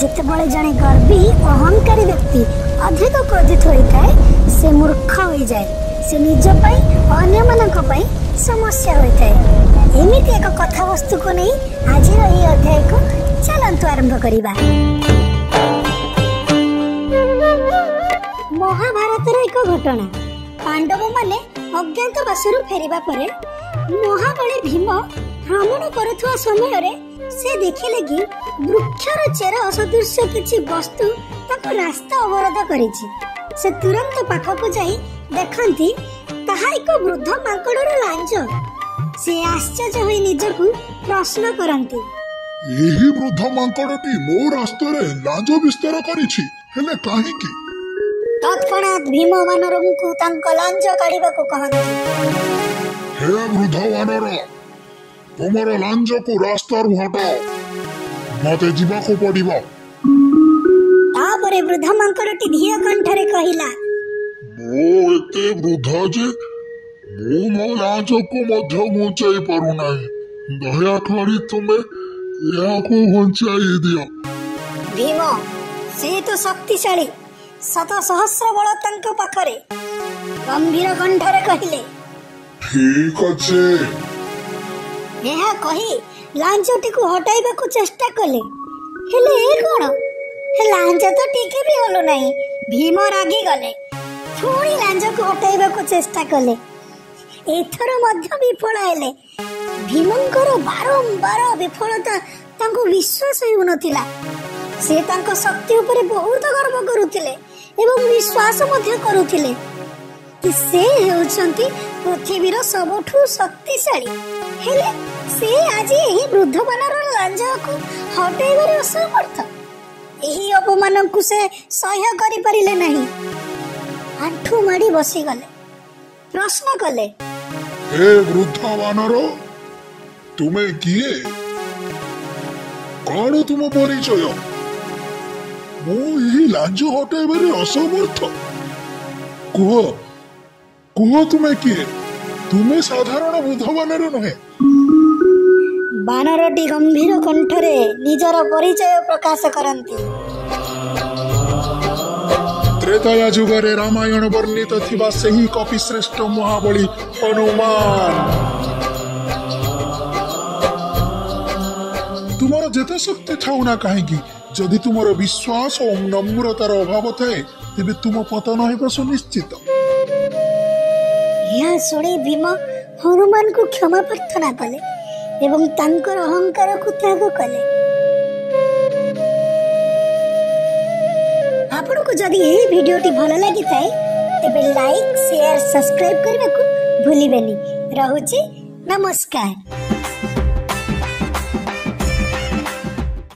ଯେତେବେଳେ ଜଣେ ଗର୍ବୀ ଅହଙ୍କାରୀ ବ୍ୟକ୍ତି ଅଧିକ କ୍ରୋଧିତ ହୋଇଥାଏ, ସେ ମୂର୍ଖ ହୋଇଯାଏ। ସେ ନିଜ ପାଇଁ, ଅନ୍ୟମାନଙ୍କ ପାଇଁ ସମସ୍ୟା ହୋଇଥାଏ। ଏମିତି ଏକ କଥାବସ୍ତୁକୁ ନେଇ ଆଜିର ଏହି ଅଧ୍ୟାୟକୁ ଚାଲନ୍ତୁ ଆରମ୍ଭ କରିବା। ମହାଭାରତର ଏକ ଘଟଣା। ପାଣ୍ଡବମାନେ ଅଜ୍ଞାତବାସରୁ ଫେରିବା ପରେ ମହାବଳୀ ଭୀମ ଭ୍ରମଣ କରୁଥିବା ସମୟରେ ସେ ଦେଖିଲେ କି ବୃକ୍ଷର ଚେର ସଦୃଶ କିଛି ବସ୍ତୁ ତାକୁ ରାସ୍ତା ଅବରୋଧ କରିଛି। ସେ ତୁରନ୍ତ ପାଖକୁ ଯାଇ ଦେଖନ୍ତି ତାହା ଏକ ବୃଦ୍ଧ ମାଙ୍କଡର ଲାଞ୍ଜ। ସେ ଆଶ୍ଚର୍ଯ୍ୟ ହୋଇ ନିଜକୁ ପ୍ରଶ୍ନ କରନ୍ତି, ଏହି ବୃଦ୍ଧ ମାଙ୍କଡଟି ମୋ ରାସ୍ତାରେ ଲାଞ୍ଜ ବିସ୍ତାର କରିଛି, ହେଲେ କାହିଁକି? ତତ୍କ୍ଷଣାତ୍ ଭୀମ ବାନରଙ୍କୁ ତାଙ୍କ ଲାଞ୍ଜ କାଢିବାକୁ କହନ୍ତି। ହେ ବୃଦ୍ଧ ବାନର, ତୁମର ଲାଞ୍ଜକୁ ରାସ୍ତାରୁ ହଟାଅ, ମତେ ଯିବାକୁ ପଡିବ। ତାପରେ ବୃଦ୍ଧ ମାଙ୍କଡଟି ଧୀର କଣ୍ଠରେ କହିଲା, ମୁଁ ଏତେ ବୃଦ୍ଧ ଯେ ମୁଁ ମୋ ଲାଞ୍ଜକୁ ମଧ୍ୟ ଘୁଞ୍ଚାଇ ପାରୁନାହିଁ। ଦୟାକରି ତୁମେ ଏହାକୁ ଘୁଞ୍ଚାଇ ଦିଅ। ଭୀମ, ସେ ତ ଶକ୍ତିଶାଳୀ, ଶତ ସହସ୍ର ବଳ ତାଙ୍କ ପାଖରେ। ଗମ୍ଭୀର କଣ୍ଠରେ କହିଲେ, ଠିକ ଅଛି। ଏହା କହି ଲାଞ୍ଜଟିକୁ ହଟାଇବାକୁ ଚେଷ୍ଟା କଲେ। ହେଲେ ଏ କଣ, ଲାଞ୍ଜ ତ ଟିକେ ବି ହଲୁ ନାହିଁ। ଭୀମ ରାଗିଗଲେ, ପୁଣି ଲାଞ୍ଜକୁ ହଟାଇବାକୁ ଚେଷ୍ଟା କଲେ। ଏଥର ମଧ୍ୟ ବିଫଳ ହେଲେ। ଭୀମଙ୍କର ବାରମ୍ବାର ବିଫଳତା ତାଙ୍କୁ ବିଶ୍ୱାସ ହେଉନଥିଲା। ସେ ତାଙ୍କ ଶକ୍ତି ଉପରେ ବହୁତ ଗର୍ବ କରୁଥିଲେ ଏବଂ ବିଶ୍ୱାସ ମଧ୍ୟ କରୁଥିଲେ କି ସେ ହେଉଛନ୍ତି ପୃଥିବୀର ସବୁଠୁ ଶକ୍ତିଶାଳୀ। ହେଲେ ସେ ଆଜି ଏହି ବୃଦ୍ଧ ବାନର ଲାଞ୍ଜକୁ ହଟାଇବାରେ ଅସମର୍ଥ। ଏହି ଅପମାନକୁ ସେ ସହ୍ୟ କରିପାରିଲେ ନାହିଁ। ଆଣ୍ଠୁ ମାଡ଼ି ବସିଗଲେ। ପ୍ରଶ୍ନ କଲେ, ହେ ବୃଦ୍ଧ ବାନର, ତୁମେ କିଏ? କଣ ତୁମ ପରିଚୟ? ମୁଁ ଏହି ଲାଞ୍ଜ ହଟାଇବାରେ ଅସମର୍ଥ। କୁହ, କୁହ ତୁମେ କିଏ? ତୁମେ ସାଧାରଣ ବୃଦ୍ଧ ବାନର ନୁହେଁ। ବାନରଟି ଗମ୍ଭୀର କଣ୍ଠରେ ନିଜର ପରିଚୟ ପ୍ରକାଶ କରନ୍ତି। ତ୍ରେତୟା ଯୁଗରେ ରାମାୟଣ ବର୍ଣ୍ଣିତ ଥିବା ସେହି କପିଶ୍ରେଷ୍ଠ ମହାବଳୀ ହନୁମାନ। ତୁମର ଯେତେ ଶକ୍ତି ଥାଉ ନା କାହିଁକି, ଯଦି ତୁମର ବିଶ୍ୱାସ ଓ ନମ୍ରତାର ଅଭାବ ଥାଏ, ତେବେ ତୁମ ପତନ ହେବ ସୁନିଶ୍ଚିତ। ଏହା ଶୁଣି ଭୀମ ହନୁମାନଙ୍କୁ କ୍ଷମା ପ୍ରାର୍ଥନା କଲେ ଏବଂ ତାଙ୍କର ଅହଙ୍କାରକୁ ତ୍ୟାଗ କଲେ। ଆପଣଙ୍କୁ ଯଦି ଏହି ଭିଡିଓଟି ଭଲ ଲାଗିଥାଏ, ତେବେ ଲାଇକ୍, ସେୟାର, ସବସ୍କ୍ରାଇବ କରିବାକୁ ଭୁଲିବେନି। ରହୁଛି, ନମସ୍କାର।